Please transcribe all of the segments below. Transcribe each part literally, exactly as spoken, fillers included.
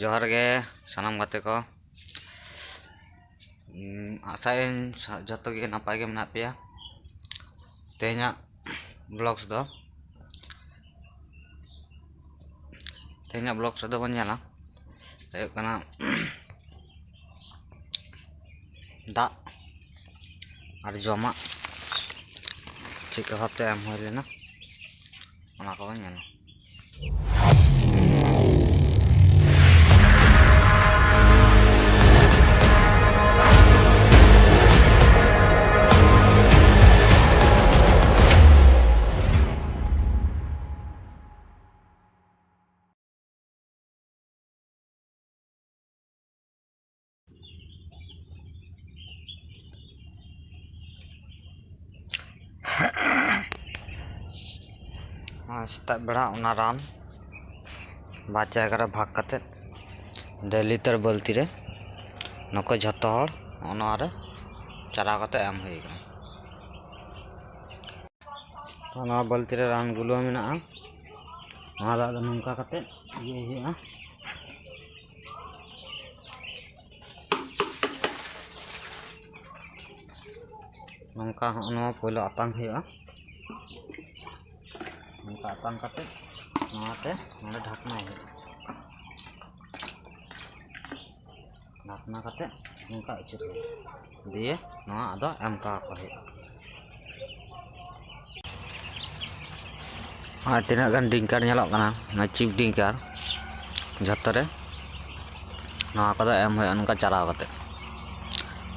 ᱡᱚᱦᱟᱨ ᱜᱮ ᱥᱟᱱᱟᱢ ᱜᱟᱛᱮ ᱠᱚ᱾ ᱩᱢ, ᱟᱥᱟᱭᱟᱹᱧ ᱥᱟ-, ᱡᱚᱛᱚ ᱜᱮ ᱱᱟᱯᱟᱭ ᱜᱮ ᱢᱮᱱᱟᱜ ᱯᱮᱭᱟ᱾ ᱛᱮᱦᱮᱧᱟᱜ vlogs ᱫᱚ, ᱛᱮᱦᱮᱧᱟᱜ vlogs ᱨᱮᱫᱚ ᱵᱚᱱ ᱧᱮᱞᱟ, ᱦᱩᱭᱩᱜ ᱠᱟᱱᱟ ᱫᱟᱜ ᱟᱨ ᱡᱚᱢᱟᱜ ᱪᱮᱫ ᱞᱮᱠᱟ ᱵᱷᱟᱵᱛᱮ ᱮᱢ ᱦᱩᱭ ᱞᱮᱱᱟ, ᱚᱱᱟ ᱠᱚᱵᱚᱱ ᱧᱮᱞᱟ᱾ ᱟᱨ ᱥᱮᱛᱟᱜ ᱵᱮᱲᱟ ᱚᱱᱟ ᱨᱟᱱ ᱵᱟᱨ ᱡᱟᱭᱜᱟ ᱨᱮ ᱵᱷᱟᱜᱽ ᱠᱟᱛᱮᱫ, ᱰᱮᱲ ᱞᱤᱴᱟᱨ ᱵᱟᱹᱞᱛᱤ ᱨᱮ ᱱᱩᱠᱩ ᱡᱷᱚᱛᱚ ᱦᱚᱲ ᱱᱚᱜᱼᱚ ᱱᱚᱣᱟ ᱨᱮ ᱪᱟᱞᱟᱣ ᱠᱟᱛᱮᱫ ᱮᱢ ᱦᱩᱭ ᱠᱟᱱᱟ᱾ ᱛᱚ, ᱱᱚᱣᱟ ᱵᱟᱹᱞᱛᱤ ᱨᱮ ᱨᱟᱱ ᱜᱩᱞᱟᱹᱣ ᱢᱮᱱᱟᱜᱼᱟ᱾ ᱱᱚᱣᱟ ᱫᱚ ᱟᱫᱚ ᱱᱚᱝᱠᱟ ᱠᱟᱛᱮᱫ ᱤᱭᱟᱹᱭ ᱦᱩᱭᱩᱜᱼᱟ᱾ ᱱᱚᱝᱠᱟ ᱦᱚᱸᱜᱼᱚ ᱱᱚᱣᱟ ᱯᱳᱭᱞᱳ ᱟᱛᱟᱝ ᱦᱩᱭᱩᱜᱼᱟ᱾ ᱱᱚᱝᱠᱟ ᱟᱛᱟᱝ ᱠᱟᱛᱮᱫ ᱱᱚᱣᱟᱛᱮ ᱱᱚᱰᱮ ᱰᱷᱟᱠᱱᱟᱭ ᱦᱩᱭᱩᱜᱼᱟ᱾ ᱰᱷᱟᱠᱱᱟ ᱠᱟᱛᱮᱫ ᱱᱚᱝᱠᱟ ᱟᱹᱪᱩᱨ ᱦᱩᱭᱩᱜᱼᱟ᱾ ᱫᱤᱭᱮ ᱱᱚᱣᱟ ᱟᱫᱚ ᱮᱢ ᱠᱟᱠᱚ ᱦᱩᱭᱩᱜᱼᱟ᱾ ᱟᱨ ᱛᱤᱱᱟᱹᱜ ᱜᱟᱱ ᱰᱤᱝᱠᱟᱨ ᱧᱮᱞᱚᱜ ᱠᱟᱱᱟ, ᱚᱱᱟ ᱪᱤᱯ ᱰᱤᱝᱠᱟᱨ, ᱡᱷᱚᱛᱚ ᱨᱮ ᱱᱚᱣᱟ ᱠᱚᱫᱚ ᱮᱢ ᱦᱩᱭᱩᱜᱼᱟ ᱱᱚᱝᱠᱟ ᱪᱟᱨᱟᱣ ᱠᱟᱛᱮᱫ᱾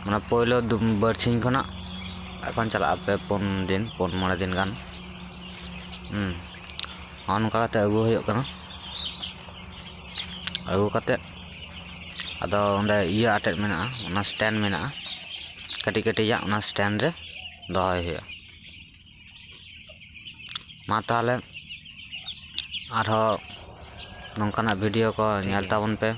ᱢᱟᱱᱮ ᱯᱳᱭᱞᱳ ᱫᱩ-, ᱵᱟᱨᱥᱤᱧ ᱠᱷᱚᱱᱟᱜ ᱮᱠᱷᱚᱱ ᱪᱟᱞᱟᱜᱼᱟ ᱯᱮ ᱯᱩᱱ ᱫᱤᱱ, ᱯᱩᱱ ᱢᱚᱬᱮ ᱫᱤᱱ ᱜᱟᱱ᱾ ᱦᱩᱸ, ᱱᱚᱜᱼᱚ ᱱᱚᱝᱠᱟ ᱠᱟᱛᱮᱫ ᱟᱹᱜᱩ ᱦᱩᱭᱩᱜ ᱠᱟᱱᱟ᱾ ᱟᱹᱜᱩ ᱠᱟᱛᱮᱫ ᱟᱫᱚ ᱚᱸᱰᱮ ᱤᱭᱟᱹ ᱟᱴᱮᱫ ᱢᱮᱱᱟᱜᱼᱟ, ᱚᱱᱟ ᱥᱴᱮᱱᱰ ᱢᱮᱱᱟᱜᱼᱟ ᱠᱟᱹᱴᱤᱡ ᱠᱟᱹᱴᱤᱡᱟᱜ, ᱚᱱᱟ ᱥᱴᱮᱱᱰ ᱨᱮ ᱫᱚᱦᱚᱭ ᱦᱩᱭᱩᱜᱼᱟ᱾ ᱢᱟ ᱛᱟᱦᱚᱞᱮ ᱟᱨᱦᱚᱸ ᱱᱚᱝᱠᱟᱱᱟᱜ ᱵᱷᱤᱰᱤᱭᱳ ᱠᱚ ᱴᱷᱤᱠ ᱧᱮᱞ ᱜᱮᱭᱟ᱾ ᱛᱟᱵᱚᱱ ᱯᱮ᱾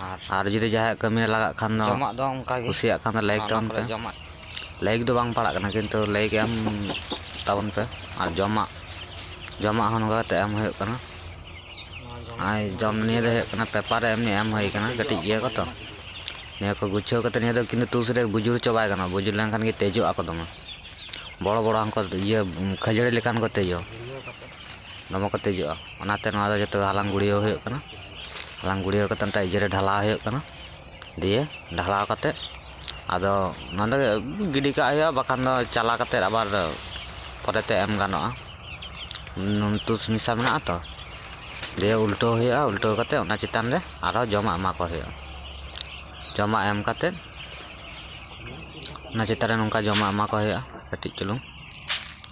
ᱟᱨ ᱟᱨ ᱡᱩᱫᱤ ᱡᱟᱦᱟᱸᱭᱟᱜ ᱠᱟᱹᱢᱤ ᱨᱮ ᱞᱟᱜᱟᱜ ᱠᱷᱟᱱ ᱫᱚ, ᱡᱚᱢᱟᱜ ᱫᱚ ᱚᱱᱠᱟ ᱜᱮ᱾ ᱠᱩᱥᱤᱭᱟᱜ ᱠᱷᱟᱱ ᱫᱚ ᱞᱟᱭᱤᱠ ᱚᱱᱟ ᱛᱟᱵᱚᱱ ᱠᱚᱨᱮ ᱯᱮ᱾ ᱡᱚᱢᱟᱜ᱾ ᱞᱟᱭᱤᱠ ᱫᱚ ᱵᱟᱝ ᱯᱟᱲᱟᱜ ᱠᱟᱱᱟ, ᱠᱤᱱᱛᱩ ᱞᱟᱭᱤᱠ ᱮᱢ ᱛᱟᱵᱚᱱ ᱯᱮ᱾ ᱟᱨ ᱡᱚᱢᱟᱜ, ᱡᱚᱢᱟᱜ ᱦᱚᱸ ᱱᱚᱝᱠᱟ ᱠᱟᱛᱮ ᱮᱢ ᱦᱩᱭᱩᱜ ᱠᱟᱱᱟ᱾ ᱱᱚᱣᱟ ᱡᱚᱢᱟᱜ᱾ ᱟᱨ ᱡᱚᱢ ᱱᱤᱭᱟᱹ ᱫᱚ ᱦᱩᱭᱩᱜ ᱠᱟᱱᱟ, ᱯᱮᱯᱟᱨ ᱨᱮ ᱮᱢᱱᱤ ᱮᱢ ᱦᱩᱭ ᱠᱟᱱᱟ, ᱠᱟᱹᱴᱤᱡ ᱤᱭᱟᱹ ᱠᱚ ᱛᱚ᱾ ᱱᱤᱭᱟᱹ ᱠᱚ ᱜᱩᱪᱷᱟᱹᱣ ᱠᱟᱛᱮ, ᱱᱤᱭᱟᱹ ᱫᱚ ᱠᱤᱱᱛᱩ ᱛᱩᱥ ᱨᱮ ᱵᱩᱡᱩᱨ ᱦᱚᱪᱚ ᱵᱟᱭ ᱜᱟᱱᱚᱜᱼᱟ, ᱵᱩᱡᱩᱨ ᱞᱮᱱᱠᱷᱟᱱ ᱜᱮ ᱛᱮᱡᱚᱜᱼᱟ ᱠᱚ ᱫᱚᱢᱮ᱾ ᱵᱚᱲᱚ ᱵᱚᱲᱚ ᱦᱟᱱᱠᱚ ᱤᱭᱟᱹ ᱠᱷᱟᱹᱡᱟᱹᱲᱤ ᱞᱮᱠᱟᱱ ᱠᱚ ᱛᱮᱡᱚᱜᱼᱟ, ᱫᱚᱢᱮ ᱠᱚ ᱛᱮᱡᱚᱜᱼᱟ᱾ ᱚᱱᱟᱛᱮ ᱱᱚᱣᱟ ᱫᱚ ᱡᱚᱛᱚ ᱦᱟᱞᱟᱝ ᱜᱩᱲᱭᱟᱹᱣ ᱦᱩᱭᱩᱜ ᱠᱟᱱᱟ᱾ ᱦᱟᱞᱟᱝ ᱜᱩᱲᱭᱟᱹᱣ ᱠᱟᱛᱮ ᱢᱤᱫᱴᱟᱝ ᱤᱭᱟᱹ ᱨᱮ ᱰᱷᱟᱞᱟᱣ ᱦᱩᱭᱩᱜ ᱠᱟᱱᱟ᱾ ᱫᱤᱭᱮ ᱰᱷᱟᱞᱟᱣ ᱠᱟᱛᱮ ᱟᱫᱚ ᱱᱚᱸᱰᱮ ᱜᱤᱰᱤ ᱠᱟᱜ ᱦᱩᱭᱩᱜᱼᱟ, ᱵᱟᱠᱷᱟᱱ ᱫᱚ ᱪᱟᱞᱟ ᱠᱟᱛᱮ ᱟᱵᱟᱨ ᱯᱚᱨᱮᱛᱮ ᱮᱢ ᱜᱟᱱᱚᱜᱼᱟ᱾ ᱱᱩᱱ ᱛᱩᱥ ᱢᱮᱥᱟ ᱢᱮᱱᱟᱜᱼᱟ ᱛᱚ, ᱫᱤᱭᱮ ᱩᱞᱴᱟᱹᱣ ᱦᱩᱭᱩᱜᱼᱟ᱾ ᱩᱞᱴᱟᱹᱣ ᱠᱟᱛᱮ ᱚᱱᱟ ᱪᱮᱛᱟᱱ ᱨᱮ ᱟᱨᱦᱚᱸ ᱡᱚᱢᱟᱜ ᱮᱢᱟ ᱠᱚ ᱦᱩᱭᱩᱜᱼᱟ᱾ ᱡᱚᱢᱟᱜ ᱮᱢ ᱠᱟᱛᱮ ᱚᱱᱟ ᱪᱮᱛᱟᱱ ᱨᱮ ᱱᱚᱝᱠᱟ ᱡᱚᱢᱟᱜ ᱮᱢᱟ ᱠᱚ ᱦᱩᱭᱩᱜᱼᱟ ᱠᱟᱹᱴᱤᱡ ᱪᱩᱞᱩᱝ,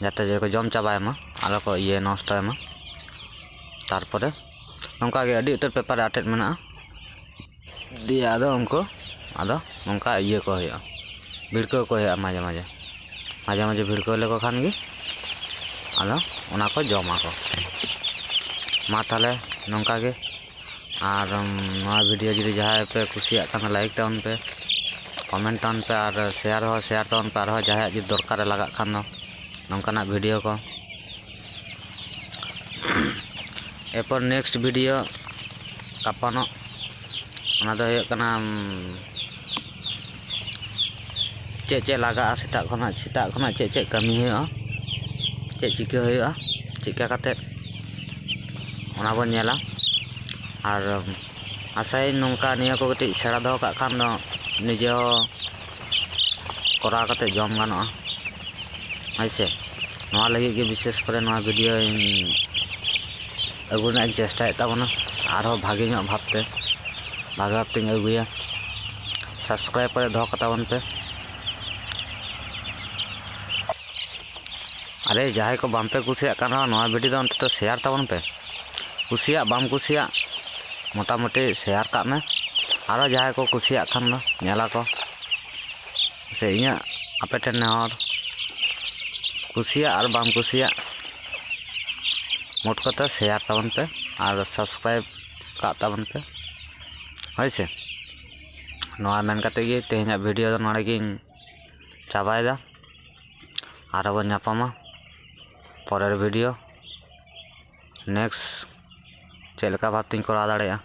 ᱡᱟᱛᱮ ᱡᱮ ᱠᱚ ᱡᱚᱢ ᱪᱟᱵᱟᱭ ᱢᱟ, ᱟᱞᱚ ᱠᱚ ᱤᱭᱟᱹ ᱱᱚᱥᱴᱚᱭ ᱢᱟ᱾ ᱛᱟᱨᱯᱚᱨᱮ ᱱᱚᱝᱠᱟ ᱜᱮ ᱟᱹᱰᱤ ᱩᱛᱟᱹᱨ ᱯᱮᱯᱟᱨ ᱨᱮ ᱟᱴᱮᱫ ᱢᱮᱱᱟᱜᱼᱟ᱾ ᱫᱤᱭᱮ ᱟᱫᱚ ᱩᱱᱠᱩ ᱟᱫᱚ ᱱᱚᱝᱠᱟ ᱤᱭᱟᱹ ᱠᱚ ᱦᱩᱭᱩᱜᱼᱟ, ᱵᱷᱤᱲᱠᱟᱹᱣ ᱠᱚ ᱦᱩᱭᱩᱜᱼᱟ ᱢᱟᱡᱷᱮ ᱢᱟᱡᱷᱮ᱾ ᱢᱟᱡᱷᱮ ᱢᱟᱡᱷᱮ ᱵᱷᱤᱲᱠᱟᱹᱣ ᱞᱮᱠᱚ ᱠᱷᱟᱱ ᱜᱮ ᱟᱫᱚ ᱚᱱᱟ ᱠᱚ ᱡᱚᱢᱟ ᱠᱚ᱾ ᱢᱟ ᱛᱟᱦᱚᱞᱮ ᱱᱚᱝᱠᱟ ᱜᱮ᱾ ᱟᱨ, ᱩᱢ, ᱱᱚᱣᱟ ᱵᱷᱤᱰᱤᱭᱳ ᱡᱩᱫᱤ ᱡᱟᱦᱟᱸᱭ ᱯᱮ ᱠᱩᱥᱤᱭᱟᱜ ᱠᱷᱟᱱ ᱫᱚ ᱞᱟᱭᱤᱠ ᱛᱟᱵᱚᱱ ᱯᱮ, ᱠᱚᱢᱮᱱᱴ ᱛᱟᱵᱚᱱ ᱯᱮ ᱟᱨ ᱥᱮᱭᱟᱨ ᱦᱚᱸ ᱥᱮᱭᱟᱨ ᱛᱟᱵᱚᱱ ᱯᱮ, ᱟᱨᱦᱚᱸ ᱡᱟᱦᱟᱸᱭᱟᱜ ᱡᱩᱫᱤ ᱫᱚᱨᱠᱟᱨ ᱨᱮ ᱞᱟᱜᱟᱜ ᱠᱷᱟᱱ ᱫᱚ ᱱᱚᱝᱠᱟᱱᱟᱜ ᱵᱷᱤᱰᱤᱭᱳ ᱠᱚ᱾ ᱮᱨᱯᱚᱨ ᱱᱮᱠᱥᱴ ᱵᱷᱤᱰᱤᱭᱳ ᱜᱟᱯᱟᱱᱚᱜ, ᱚᱱᱟ ᱫᱚ ᱦᱩᱭᱩᱜ ᱠᱟᱱᱟ, ᱩᱢ, ᱪᱮᱫ ᱪᱮᱫ ᱞᱟᱜᱟᱜᱼᱟ ᱥᱮᱛᱟᱜ ᱠᱷᱚᱱᱟᱜ, ᱥᱮᱛᱟᱜ ᱠᱷᱚᱱᱟᱜ ᱪᱮᱫ ᱪᱮᱫ ᱠᱟᱹᱢᱤ ᱦᱩᱭᱩᱜᱼᱟ, ᱪᱮᱫ ᱪᱤᱠᱟᱹ ᱦᱩᱭᱩᱜᱼᱟ, ᱪᱮᱫᱠᱟ ᱠᱟᱛᱮᱫ ᱚᱱᱟ ᱵᱚᱱ ᱧᱮᱞᱟ᱾ ᱟᱨ ᱟᱥᱟᱭᱟᱹᱧ ᱱᱚᱝᱠᱟ ᱱᱤᱭᱟᱹ ᱠᱚ ᱠᱟᱹᱴᱤᱡ ᱥᱮᱬᱟ ᱫᱚᱦᱚ ᱠᱟᱜ ᱠᱷᱟᱱ ᱫᱚ ᱱᱤᱡᱮ ᱦᱚᱸ ᱠᱚᱨᱟᱣ ᱠᱟᱛᱮ ᱡᱚᱢ ᱜᱟᱱᱚᱜᱼᱟ, ᱦᱳᱭ ᱥᱮ᱾ ᱱᱚᱣᱟ ᱞᱟᱹᱜᱤᱫ ᱜᱮ ᱵᱤᱥᱮᱥ ᱠᱚᱨᱮ ᱱᱚᱣᱟ ᱵᱷᱤᱰᱤᱭᱳᱧ ᱟᱹᱜᱩ ᱨᱮᱱᱟᱜ ᱤᱧ ᱪᱮᱥᱴᱟᱭᱮᱫ ᱛᱟᱵᱚᱱᱟ, ᱟᱨᱦᱚᱸ ᱵᱷᱟᱜᱮ ᱧᱚᱜ ᱵᱷᱟᱵᱽᱛᱮ, ᱵᱷᱟᱜᱮ ᱵᱷᱟᱵᱽᱛᱮᱧ ᱟᱹᱜᱩᱭᱟ᱾ ᱥᱟᱵᱥᱠᱨᱟᱭᱤᱵ ᱠᱟᱛᱮ ᱫᱚᱦᱚ ᱠᱟᱛᱟᱵᱚᱱ ᱯᱮ᱾ ᱟᱨᱮ, ᱡᱟᱦᱟᱸᱭ ᱠᱚ ᱵᱟᱝ ᱯᱮ ᱠᱩᱥᱤᱭᱟᱜ ᱠᱟᱱ ᱨᱮᱦᱚᱸ, ᱱᱚᱣᱟ ᱵᱷᱤᱰᱤᱭᱳ ᱫᱚ ᱚᱱᱛᱚᱛᱚ ᱥᱮᱭᱟᱨ ᱛᱟᱵᱚᱱ ᱯᱮ᱾ ᱠᱩᱥᱤᱭᱟᱜ ᱵᱟᱢ ᱠᱩᱥᱤᱭᱟᱜ, ᱢᱚᱴᱟᱢᱩᱴᱤ ᱥᱮᱭᱟᱨ ᱠᱟᱜ ᱢᱮ᱾ ᱟᱨᱚ ᱡᱟᱦᱟᱸᱭ ᱠᱚ ᱠᱩᱥᱤᱭᱟᱜ ᱠᱷᱟᱱ ᱫᱚ ᱧᱮᱞᱟ ᱠᱚ᱾ ᱥᱮ ᱤᱧᱟᱹᱜ ᱟᱯᱮ ᱴᱷᱮᱱ ᱱᱮᱦᱚᱨ, ᱠᱩᱥᱤᱭᱟᱜ ᱟᱨ ᱵᱟᱢ ᱠᱩᱥᱤᱭᱟᱜ, ᱢᱳᱴ ᱠᱚᱛᱮ ᱥᱮᱭᱟᱨ ᱛᱟᱵᱚᱱ ᱯᱮ ᱟᱨ ᱥᱟᱵᱥᱠᱨᱟᱭᱤᱵ ᱠᱟᱜ ᱛᱟᱵᱚᱱ ᱯᱮ, ᱦᱳᱭ ᱥᱮ᱾ ᱱᱚᱣᱟ ᱢᱮᱱ ᱠᱟᱛᱮ ᱜᱮ ᱛᱮᱦᱮᱧᱟᱜ ᱵᱷᱤᱰᱤᱭᱳ ᱫᱚ ᱱᱚᱰᱮ ᱜᱤᱧ ᱪᱟᱵᱟᱭᱮᱫᱟ᱾ ᱟᱨᱦᱚᱸ ᱵᱚᱱ ᱧᱟᱯᱟᱢᱟ ᱯᱚᱨᱮᱨ ᱵᱷᱤᱰᱤᱭᱳ, ᱱᱮᱠᱥᱴ ᱪᱮᱫ ᱞᱮᱠᱟ ᱵᱷᱟᱵᱽ ᱛᱤᱧ ᱠᱚᱨᱟᱣ ᱫᱟᱲᱮᱭᱟᱜᱼᱟ᱾